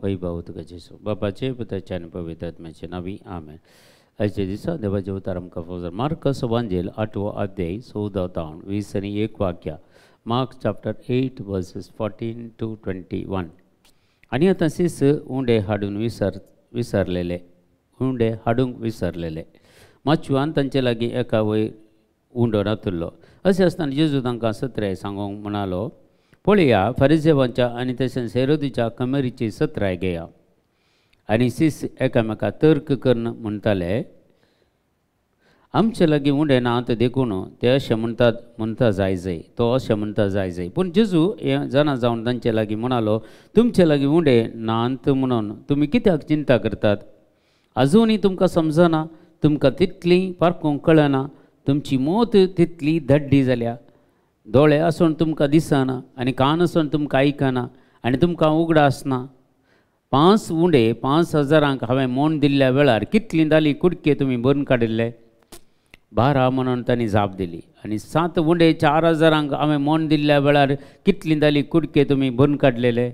वैभव तुका जेजू. बापाचे पुताचे आनी पवित्र आत्म्याचे नांवी आमेन. आयच्या दिसा देवाचे उतार आमकां फावो मार्कस वांजेल 8वो अध्याय 14 तावन 20 आनी 1 वाक्या. Mark chapter 8 verses 14 to 21. आनी आतां सीस उंडे हाडून विसरलेले उंडे हाडूंक विसरलेले. माचवान तांचे लागीं एका वयर उंडो नातुल्लो. अशें आसतना जेजू तांकां सत्राय सांगूंक म्हणालो, पळया फरिजेवांच्या आनी तशेंच हेरोदीच्या कमेरीची सत्राय घेया. आनी सीस एकामेका तर्क करून म्हणटाले, आमचे लागीं उंडे नात देखून ते अशें म्हणटा म्हणटा जाय जाय, तो अशें म्हणटा जाय जाय. पूण जेजू हें जाणा जावन तांचे लागीं म्हणालो, तुमचे लागीं उंडे नात म्हणून तुमी कित्याक चिंता करतात? अजुनूय तुमकां समजना? तुमकां तितली पारखूंक कळना? तुमची मोत तितली धड्डी जाल्या? दोळे आसून तुमकां दिसना आनी कान आसून तुमकां आयकना आनी तुमकां उगडास ना? 5 उंडे 5,000 हांवें मोन दिल्ल्या वेळार कितली दाली कुडके तुमी भरून काडिल्ले? 12 म्हणून तांणी जाप दिली. आनी 7 उंडे 4,000 हांवें मोन दिल्ल्या वेळार कितली दाली कुडके तुमी भरून काडलेले?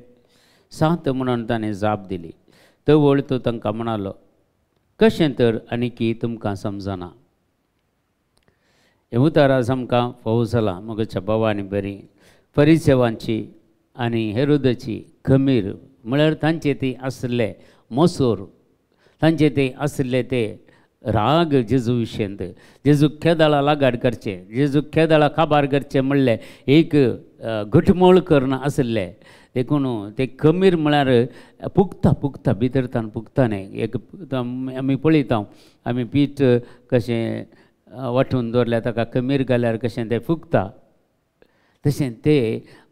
7 म्हणून ताणें जाप दिली. तवळ तो तांकां म्हणालो, कशें तर आनीकी तुमकां समजना? हें उतार आज आमकां फावो जालां. मगच्या बाबा आनी बरी परिसेवांची आनी हेरोदाची खमीर म्हळ्यार तांचे ते आसले मोसोर, तांचे ते आसले ते राग जेजू विशयंत. जेजू खेदाळा लागाड करचे, जेजू खेदाळा काबार करचे म्हणलें एक घटमोळ करून आसले. देखून ते खमीर म्हळ्यार पुगता पुगता भितर तान पुगता न्ही. एक आमी पळयता, आमी पीठ कशें वांटून दवरल्यार ताका खमीर घाल्यार कशें तें फुगता, तशें ते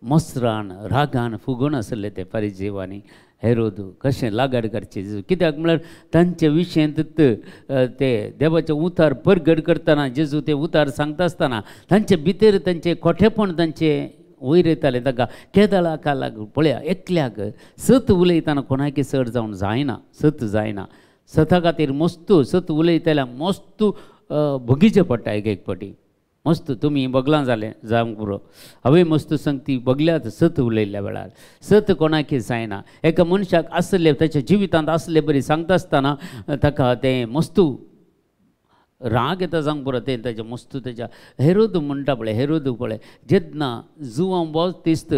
मसरान रागान फुगून आसले ते फारिजीव आनी हेरोद कशें लागाड करचें. कित्याक म्हळ्यार तांचे विशयंत ते देवाचें उतार परगट करतना, जेजू ते उतार सांगता आसतना तांचे भितर तांचें खोटेपण तांचें वयर येतालें. ताका केदळाका लागून पळया एकल्याक सत उलयतना कोणाकी चड जावन जायना, सत जायना. सता खातीर मस्तू सत उलयतल्याक मस्तू भोगीचें पडटा. एक एक फावटी मस्त तुमी बगलां जालें जावंक पुरो, हांवें मस्त संगती बगल्यात सत उलयल्ल्या वेळार. सत कोणाकी जायना. एका मनशाक आसले ताच्या जिवितांत आसले बरी सांगता आसतना ताका तें मस्तू राग येता जावंक पुरो. तें ताजें मस्तू तेज्या हेरोद म्हणटा पळय, हेरोद पळय जेन्ना जुवां बोतिस्त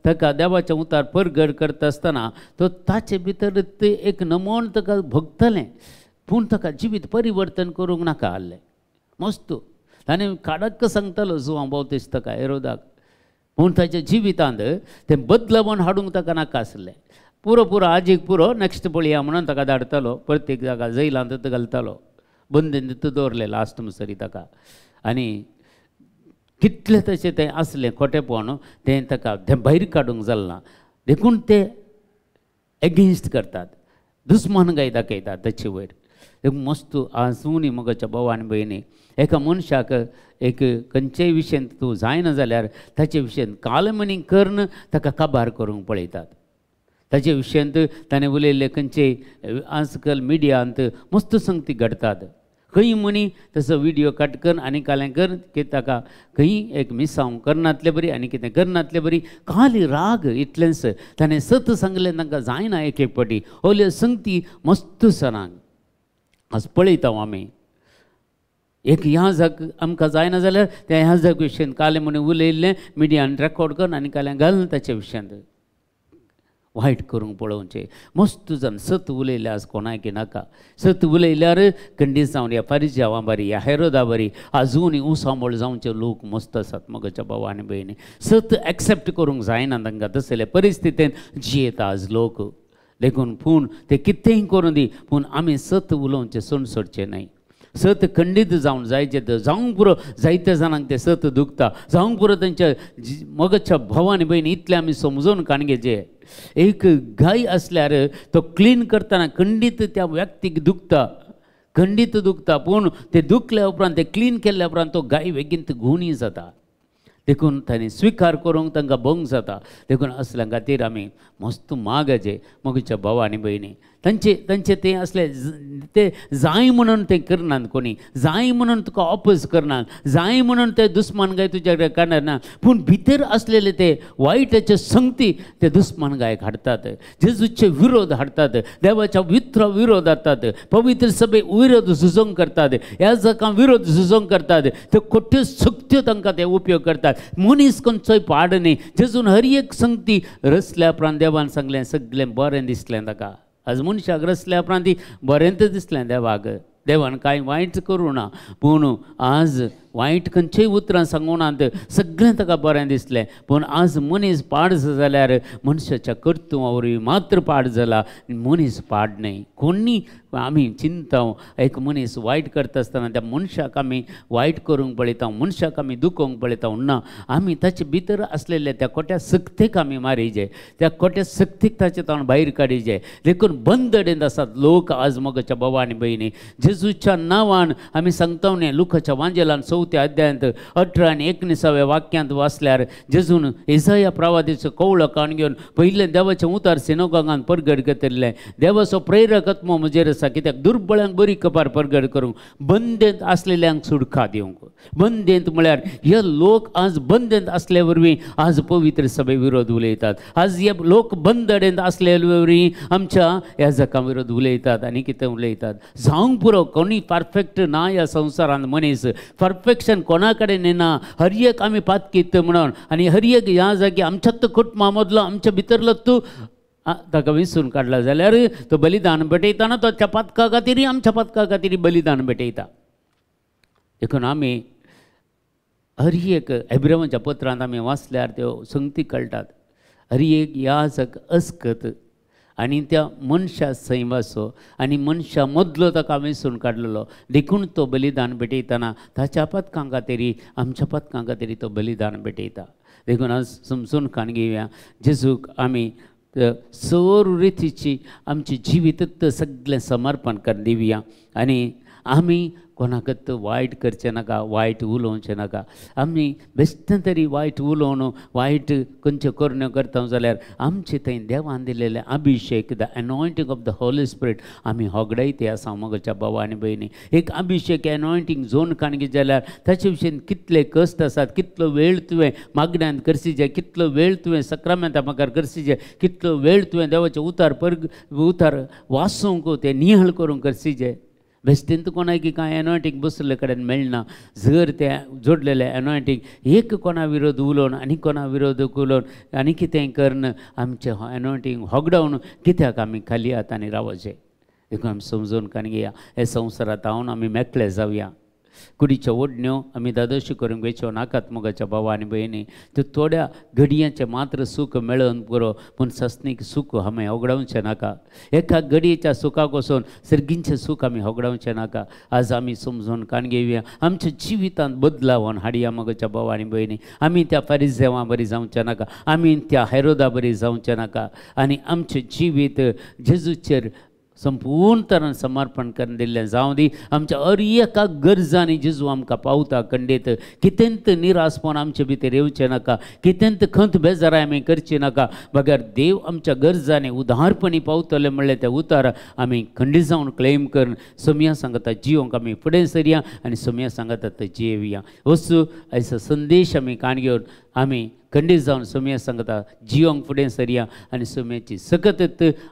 ताका देवाच्या उतार परगट करता आसतना तो ताचे भितर ते एक नमोन ताका भोगतलें, पूण ताका जिवीत परिवर्तन करूंक नाका आहलें. मस्तू ताणें काडक्क सांगतालो जुवां बावतीस ताका हेरोदाक, पूण ताच्या जिवितांत तें बदलावण हाडूंक ताका नाका आसलें. पुरो पुरो आजीक पुरो नॅक्स्ट पळया म्हणून ताका धाडटालो, प्रत्येक जागा जैलांत घालतालो, बंदींत दवरलें लास्ट म्हणसरी ताका. आनी कितलें तशें तें आसलें खोटेपण तें ताका तें भायर काडूंक जालें ना. देखून ते एगेन्स्ट करतात, दुस्मान गाय दाखयतात ताचे वयर. देखून मस्तू आजुनूय मगच्या भाव आनी भयणी एका मनशाक एक खंयचेय विशयंत तूं जायना जाल्यार ताचे विशयंत कालमनी करून ताका काबार करूंक पळयतात. ताचे विशयंत ताणें उलयल्ले खंयचेय आजकाल मिडियांत मस्त संगती घडटात. खंय मनी तसो विडियो कट कर आनी कालें कर की ताका खंय एक मिसांव करनातले बरी आनी कितें करनातले बरी खाली राग इतलेंच ताणें सत सांगलें तांकां जायना. एक एक फावटी ओल्यो संगती मस्त सरांक आज पळयता आमी. एक ह्या जाग आमकां जायना जाल्यार त्या ह्या जाग विशयन कालें म्हणून उलयल्लें मिडियान रेकॉर्ड कर आनी कालें घालून ताचे विशयांत वायट करूंक पळोवचें. मस्त जावन सत उलयल्यार आज कोणाकी नाका. सत उलयल्यार खंडीत जावन ह्या फारिजावां बरी ह्या हेरोदा बरी आजुनूय उसांबळ जावचे लोक मस्त आसात. मगच्या भाव आनी भयणी सत एक्सेप्ट करूंक जायना तांकां. तसले परिस्थितीन जियेता आज लोक. देखून पूण ते कितेंय करूं दी, पूण आमी सत उलोवचें सोड सोडचें न्हय. सत खंडीत जावन जायचें तर जावंक पुरो. जायत्या जाणांक तें सत दुखता, जावंक पुरो तांच्या मगच्या भाव आनी भयणी इतलें आमी समजून काणगेचें. एक गाय आसल्यार तो क्लीन करतना खंडीत त्या व्यक्तीक दुखता, खंडीत दुखता, पूण ते दुखल्या उपरांत ते क्लीन केल्ल्या उपरांत तो गाय बेगीन गुणी जाता. देखून तांणी स्विकार करूंक तांकां भंग जाता. देखून असल्या खातीर आमी मस्त मागाचे मगच्या भाव आनी भयणी. तांचे तांचे ते असले ते जाय म्हणून ते करनात, कोणी जाय म्हणून तुका ऑपोज करनात, जाय म्हणून ते दुस्मान गाय तुज्या कडेन काडना ना, पूण भितर आसलेले ते वायटाचे संगती ते दुस्मान गायक हाडटात, जेजूचे विरोध हाडटात, देवाच्या वित्र विरोध हाडटात, पवित्र सभे विरोध झुजोंक करतात, ह्या जगां विरोध झुजोंक करतात, त्यो खोट्यो शक्त्यो तांकां ते उपयोग करतात. मनीस खंयचोय पाड न्ही. जेजून हर एक संगती रसल्या उपरांत देवान सांगलें सगळें बरें दिसलें ताका. आज मनशाक रसल्या उपरांत बरेंच दिसलें देवाक, देवान कांय वायट करूं ना, पूण आज वायट खंयचेय उतरां सांगूं नात, सगळें ताका बरें दिसलें. पूण आज मनीस पाड जाल्यार मनशाच्या कर्तुवा वरवीं मात्र पाड जाला, मनीस पाड न्हय. कोणी आमी चिंता एक मनीस वायट करता आसतना त्या मनशाक आमी वायट करूंक पळयता, मनशाक आमी दुखोवंक पळयता ना, आमी ताचे भितर आसलेले त्या खोट्या सक्तेक आमी मारिजे, त्या खोट्या सक्तीक ताचे ताण भायर काडिजे. देखून बंदडेंत आसात लोक आज मोगाच्या बाबा आनी भयणी. जेजूच्या नांवान आमी सांगता न्ही, लुकाच्या वांजेलान 4 अध्यायांत 18 आनी 19व्या वाक्यांत वाचल्यार जेजून इजाया प्रवादीचो कवळो काण घेवन पयलें देवाचें उतार सिनोगांगान परगट करतलें. देवाचो प्रेरक आत्मो म्हजेर आसा, कित्याक दुर्बळ्यांक बरी कपार परगट करूंक, बंदेंत आसलेल्यांक सुटका दिवंक. बंदेंत म्हळ्यार हे लोक आज बंदेंत आसले वरवीं आज पवित्र सभे विरोध उलयतात, आज हे लोक बंदडेंत आसले वरवीं आमच्या ह्या जगां विरोध उलयतात आनी कितें उलयतात. जावंक पुरो, कोणी परफेक्ट ना ह्या संवसारांत, मनीस परफेक्शन कोणा कडेन येना, हर एक आमी पातकीत म्हणून आनी हर एक ह्या जागी आमच्यात कुटुंबा मदलो आमच्या भितरलो तूं ताका विसरून काडला जाल्यार तो बलिदान भेटयताना तो त्या पातका खातीर आमच्या पातका खातीर बलिदान भेटयता. देखून आमी हर एक एब्रामाच्या पत्रांत आमी वाचल्यार त्यो संगती कळटात. हर एक याजक अस्कत आनी त्या मनशा सैमाचो आनी मनशा मदलो ताका वेंचून काडलेलो, देखून तो बलिदान भेटयतना ताच्या पथकां खातीर आमच्या पथकां खातीर तो बलिदान भेटयता. देखून आज समजून कान घेवया, जेजूक आमी सर रितीची आमची जिवीत सगळें समर्पण करून दिवया आनी आमी कोणाकच वायट करचें नाका, वायट उलोवचें नाका. आमी बेश्टें तरी वायट उलोवन वायट खंयच्यो करण्यो करता जाल्यार आमचे थंय देवान दिलेले अभिशेक, the anointing of the Holy Spirit आमी होगडायते आसा. मोगाच्या भावा आनी भयणी, एक अभिशेक एनॉयंटींग झोन काणगी जाल्यार ताचे विशीं कितले कश्ट आसात, कितलो वेळ तुवें मागण्यांत करसी जाय, कितलो वेळ तुवें सक्रामेंता मुखार करसी जाय, कितलो वेळ तुवें देवाचें उतार परग उतार वाचूंक तें निहाळ करूंक करसी जाय. बेश्टेंत कोणाक कांय एनॉयंटींग बसले कडेन मेळना. जर तें जोडलेलें एनॉयंटींग एक कोणा विरोध उलोवन आनी कोणा विरोध उलोवन आनी कितें करून आमचें एनॉयंटींग होगडावन कित्याक आमी खाली हातांनी रावचें. देखून आमी समजून कान घेया, हे संवसारांत हांव आमी मेकळे जावया. कुडीच्यो ओडण्यो आमी दादोशी करूंक वेच्यो नाकात. मोगाच्या भावा आनी भयणी, त्यो थोड्या घडयांचें मात्र सूख मेळोवन पुरो, पूण सस्नीक सूख आमी होगडावचें नाका. एका घडयेच्या सुखाक वचून सर्गींचें सूख आमी होगडावचें नाका. आज आमी समजून कान घेवया, आमच्या जिवितांत बदलावन हाडया. मोगाच्या भावा आनी भयणी, आमी त्या फारिजेवां बरी जावचें नाका, आमी त्या हेरोदा बरी जावचें नाका आनी आमचें जिवीत जेजूचेर संपूर्ण तरान समर्पण करून दिल्लें जावं दी. आमच्या हर एका गरजांनी जेजू आमकां पावता खंडीत. कितेंत निरासपण आमचे भितर येवचें नाका, कितेंत खंत बेजाराय आमी करची नाका, बगर देव आमच्या गरजांनी उदारपणी पावतले म्हणलें तें उतार आमी खंडीत जावन क्लेम करून सोमया सांगता जिवंक आमी फुडें सरया आनी सोमया सांगता थंय जियेवया. वस्तू आयचो संदेश आमी कान घेवन आमी खंडीत जावन सोमया सांगता जिवंक फुडें सरया आनी सोमयाची सकत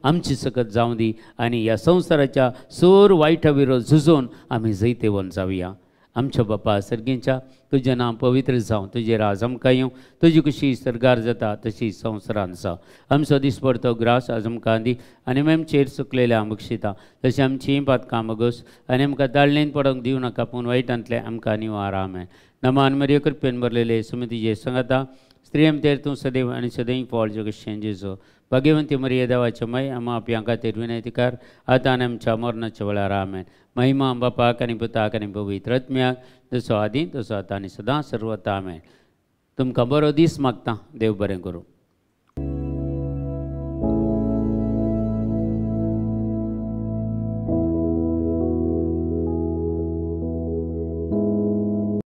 आमची सकत जावं दी आनी ह्या संवसाराच्या सोर वायटा विरोध झुजोवन आमी जैतेवन जावया. आमच्या बापा सर्गींच्या, तुजें नांव पवित्र जावं, तुजें राज आमकां येवं, तुजी कशी सर्गार जाता तशी संवसारान जावं. आमचो दिसपडतो ग्रास आज आमकां दी आनी आमचेर चुकलेल्या बक्षिता तशें आमचीं पातकां बगस आनी आमकां दाळणेन पडोंक दिवं नाका, पूण वायटांतलें आमकां निवार. आमेन. नमान मरिय, कृपेन भरलेले सुमतीजे सांगता, स्त्रियम तेर तूं सदैव आनी सदैव फळ जगशें जेजो. भाग्यवंती मरिय देवाचे मय, आमा आपल्या खातीर विनंतीकार आतां आनी आमच्या मरणाच्या वेळार. आमेन. महिमा बापाक आनी पुताक आनी पवित्र आत्म्याक, जसो आदी तसो आतां आनी सदां सर्वता. आमेन. तुमकां बरो दीस मागता, देव बरें करूं.